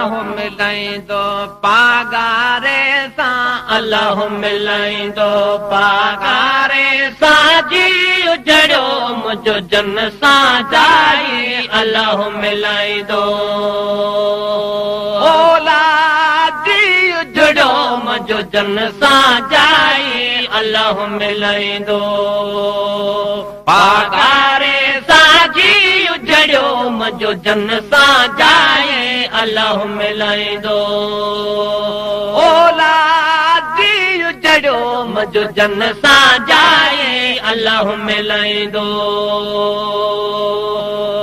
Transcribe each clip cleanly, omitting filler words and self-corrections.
الله ملائيندو پاڳاري سان، الله ملائيندو پاڳاري سان، جيءُ جڙيو منهنجو جن سان جائي، الله ملائيندو. اولا جيءُ جڙيو منهنجو جن سان جائي، الله ملائيندو پاڳاري سان، جيءُ جڙيو منهنجو جن سان جائي، الله ملائيندو. اولا جيءُ جڙيو منهنجو جن سان جائي، الله ملائيندو.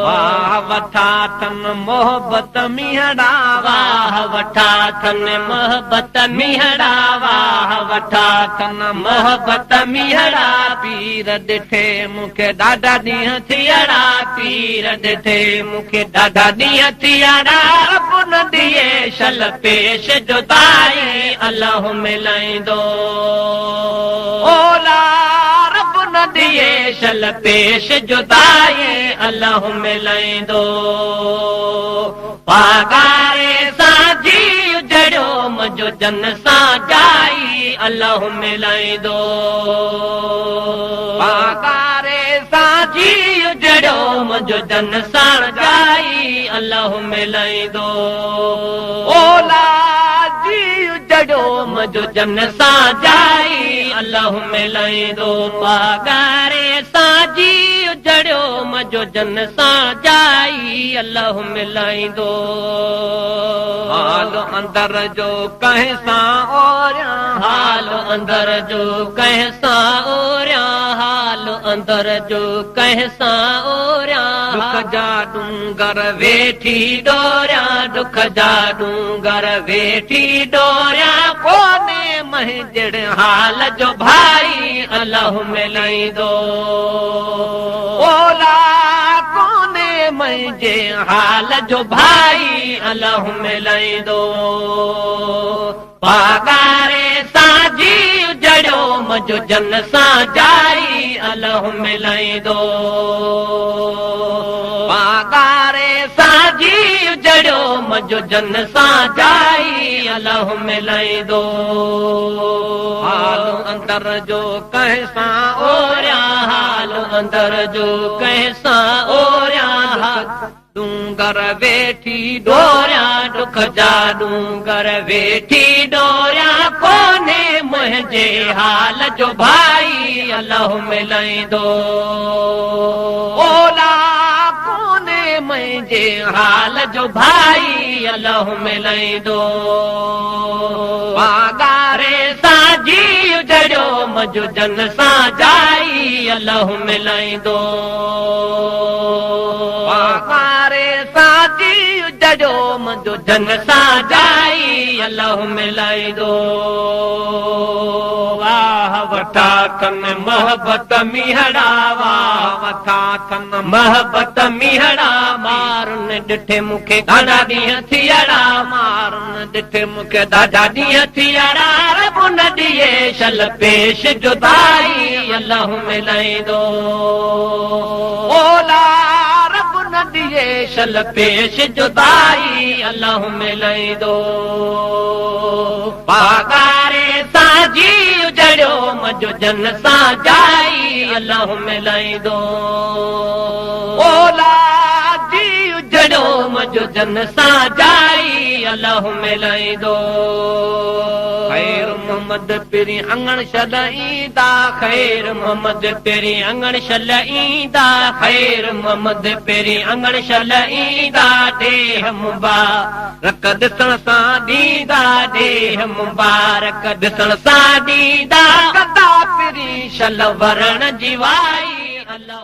واهه وٺا ٿن محبت مينهڙا، واهه وٺا ٿن محبت مينهڙا، واهه وٺا ٿن محبت مينهڙا، پير ڏٺي مون کي ڏاڍا ڏينهن ٿيڙا، پير ڏٺي مون کي ڏاڍا ڏينهن ٿيڙا، رب نه ڏئي شل پيش جدائي، الله ملائيندو. اولا رب نه ڏئي شل پيش جدائي، الله ملائيندو. پاڳاري سان جيءُ جڙيو منهنجو جن سان جائي، الله ملائيندو. پاڳاري سان جيءُ جڙيو منهنجو جن سان جائي، الله ملائيندو. اولا جيءُ جڙيو منهنجو جن سان جائي، الله ملائيندو. پاڳاري سان جيءُ جڙيو منهنجو جن سان جائي، الله ملائيندو. حال اندر جو ڪنهن سان اوريان، حال اندر جو ڪنهن سان اوريان، حال اندر جو ڪنهن سان اوريان، ڏک جا ڏونگر ويٺي ڏوريان، ڏک جا ڏونگر ويٺي ڏوريان، ڪونهي منهنجڙ حال جو ڀائي، الله ملائيندو. اولا ڪونهي منهنجي حال جو ڀائي، الله ملائيندو. پاڳاري سان جيءُ جڙيو منهنجو جن سان جائي، الله ملائيندو. پاڳاري سان جيءُ جڙيو منهنجو جن سان جائي، الله ملائيندو. حال اندر جو ڪنهن سان اوريان، حال اندر جو ڪنهن سان اوريان، ڏونگر ويٺي ڏوريان، ڏک جا ڏونگر ويٺي ڏوريان، ڪونهي منهنجي حال جو ڀائي، الله ملائيندو. اولا ڪونهي منهنجي حال جو ڀائي، الله ملائيندو. پاڳاري سان جيءُ جڙيو منهنجو جن سان جائي، الله ملائيندو. پاڳاري سان جيءُ جڙيو منهنجو جن سان جائي، الله ملائيندو. واهه وٺا ٿن محبت مينهڙا، واهه وٺا ٿن محبت مينهڙا، مارن ڏٺي مون کي ڏاڍا ڏينهن ٿيڙا، مارن ڏٺي مون کي ڏاڍا ڏينهن ٿيڙا، رب نه ڏئي شل پيش جدائي، الله ملائيندو. اولا رب نه ڏئي شل پيش جدائي، الله ملائيندو. پاڳاري سان جيءُ جڙيو منهنجو جن سان جائي، الله ملائيندو. اولا جيءُ جڙيو منهنجو جن سان جائي، الله ملائيندو. خير محمد پرين اڱڻ شل ايندا، خير محمد پرين اڱڻ شل ايندا، خير محمد پرين اڱڻ شل ايندا، ڏيهه مبارڪ ڏسڻ سان ڏيندا، ڏيهه مبارڪ ڏسڻ سان ڏيندا، ڪندا پرين شل ورڻ جي وائي، الله.